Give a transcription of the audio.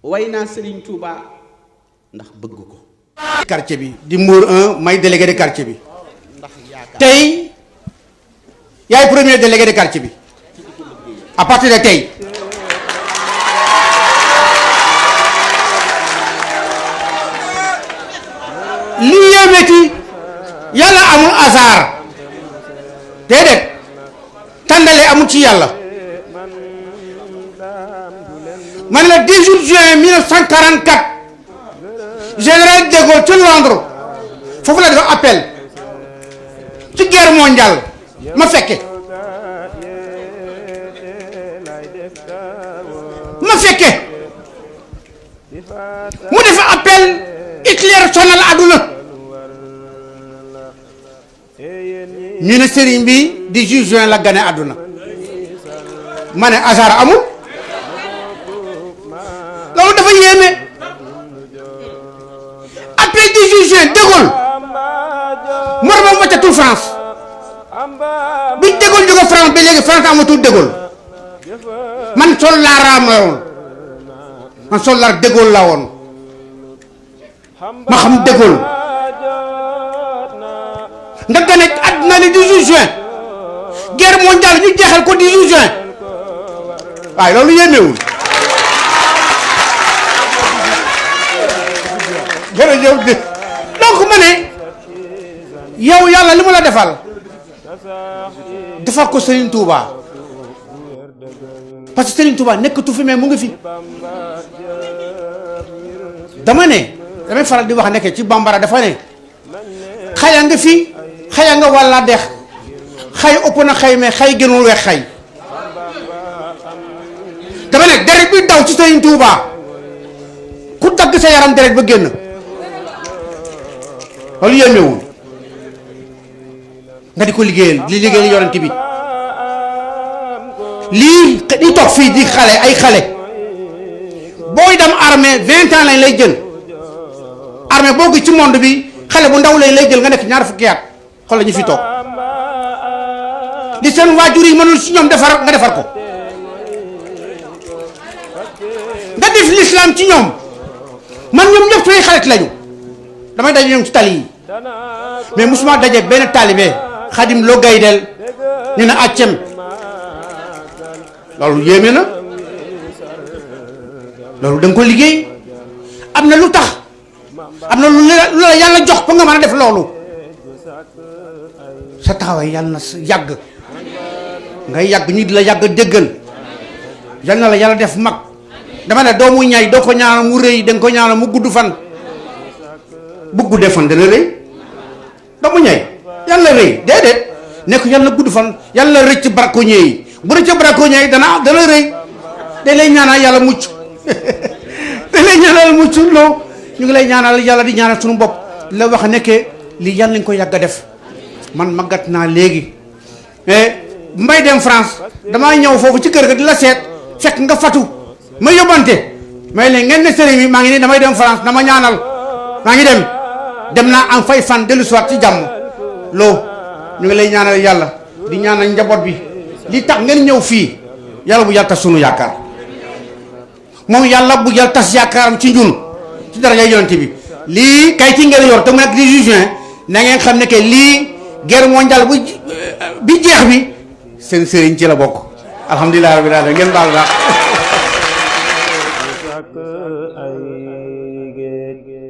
way naa Serigne Touba ndax bëgg ko. quartier bi di Mbour 1 may délégué de quartier bi tey yaay premier délégué de quartier bi à partir de tey li yéemeeti yàlla amul hasard déedéet tàndale amul ci yàlla man la 18 juin 1944 général de Gaulle ci Londres foofu la def appel ci guerre mondiale ma fekke mu def appel Hitler sonal àdduna ñu ne sëriñ bi 18 juin la gane àdduna ma ne hasard amul loolu dafa yéeme après 18 juin de Gaulle moromam wàccatul France bi de Gaulle jóge France ba léegi France amatul de Gaulle man soldaaram la woon man soldaar de Gaulle la woon ma xam de Gaulle nga gane àdduna le 18 juin guerre mondiale ñu jeexal ko 18 juin waaye loolu yéemewul jërëjëf de donc ma ne yow yàlla li mu la defal defal ko Serigne Touba parce que Serigne Touba nekkatu fi mais mu ngi fi dama ne damay faral di wax nekk ci bambara dafa ne xaya nga fi xaya nga walla dex xay ëpp na xay mais xay gënul weex xay dama ne deret bi daw ci Serigne Touba ku dagg sa yaram deret ba génn loolu yéemewul nga di ko liggéeyal li liggéeyal yonent bi lii di toog fii di xale ay xale booy dem armée 20 ans lañ lay jël armée boo gis ci monde bi xale bu ndaw lañ lay jël nga nekk ñaar fukki at xool la ñu fi toog di seen waajur yi mënul si ñoom defar nga defar ko nga def l'islam ci ñoom man ñoom ñëpp suñuy xarit lañu damay daje ñoom ci tali yi mais musuma daje benn taalibe xadim loo gaydel ñu ne accem loolu yéeme na loolu da nga ko liggéey am na lu tax am na lu la yàlla jox ba nga mën a def loolu sa taxawaay yàlla na yàgg ngay yàgg ñu di la yàgg déggal yal na la yàlla def mag dama ne doomu ñay doo ko ñaanal mu rëy da nga ko ñaanal mu gudd fan bu guddee fan dana rëy doomu ñay yàlla rëy déedéet nekk yàlla gudd fan yàlla rëcc braconnier yi bu rëcc braconnier yi dana rëy dañ lay ñaanal yàlla mucc dañ lay ñaanal mucc loo ñu ngi lay ñaanal yàlla di ñaanal suñu bopp la wax nekkee lii yàlla lañ ko yàgg a def man màggat naa léegi mais mbay dem France damaa ñëw foofu ci kër ga di la seet fekk nga fatu ma yóbbante may leen ngeen ne sëriñ bi maa ngi nii damay dem France dama ñaanal maa ngi dem naa am fay fan dellu siwaat ci jàmm loo ñu ngi lay ñaanal yàlla di ñaanal njaboot bi li tax ngeen ñëw fii yàlla bu yàlla tas sunu yaakaar moom yàlla bu yàlla tas yaakaaram ci ñun ci daraja yonent bi lii kay ci ngeen yor te mu nekk 18 juin na ngeen xam ne que lii guerre mondiale bi jeex bi seen sëriñ ci la bokk alhamdulilah rabbil alamin ngeen baal baax